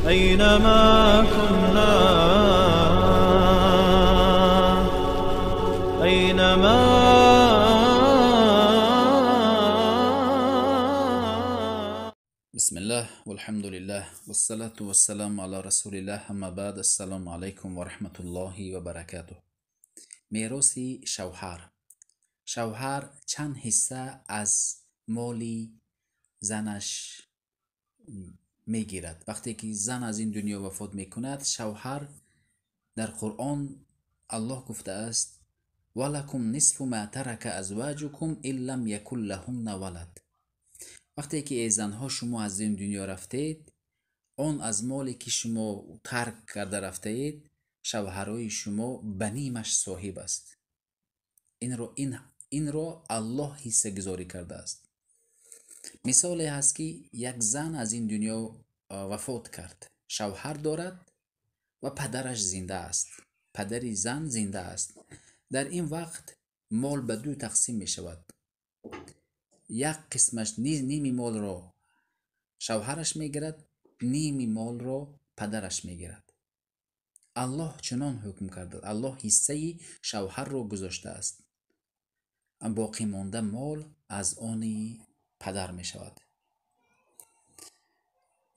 أينما كنا، أينما. بسم الله والحمد لله والصلاة والسلام على رسول الله، أما بعد. السلام علیکم و رحمت الله و برکاته. мероси шавҳар. Шавҳар чанд ҳисса аз моли занаш мегирад? Вақте ки зан аз ин дунё вафот мекунад, шавҳар, дар Қуръон Аллоҳ гуфтааст: ولكم نصف ما ترك أزواجكم إن لم يكن لهن ولد. Вақте ки, эй занҳо, шумо аз ин дунё рафтед, он аз моле ки шумо тарк карда рафтаед, шавҳарои шумо ба нимаш соҳиб аст. Инро Аллоҳ ҳиссагузорӣ кардааст. Мисоле ҳаст, ки як зан аз ин дунё вафот кард, шавҳар дорад ва падараш зинда аст, падари зан зинда аст. Дар ин вақт мол ба ду тақсим мешавад. Як қисмаш, ними молро шавҳараш мегирад, ними молро падараш мегирад. Аллоҳ чунон ҳукм карда, Аллоҳ ҳиссаи шавҳарро гузоштааст, боқимонда мол аз они падар мешавад.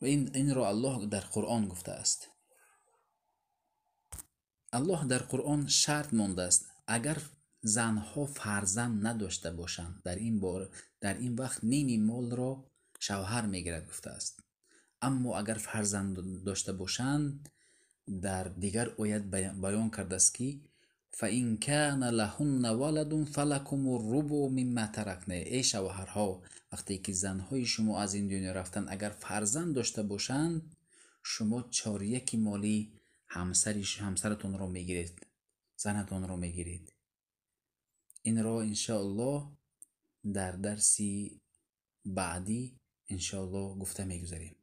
Ва инро Аллоҳ дар Қуръон гуфтааст. Аллоҳ дар Қуръон шарт мондааст: агар занҳо фарзанд надошта бошанд, дар ин бор, дар ин вақт ними молро шавҳар мегирад, гуфтааст. Аммо агар фарзанд дошта бошанд, дар дигар оят баён кардааст, ки فإن كان لهن ولد فلكم الربع مما تركن. Эй шавҳарҳо, вақте ки занҳои шумо аз ин дунё рафтанд, агар фарзанд дошта бошанд, шумо чоряки моли ҳамсаратонро мегиред, занатонро мегиред. Инро иншоаллоҳ дар дарси баъдӣ иншоаллоҳ гуфта мегузарем.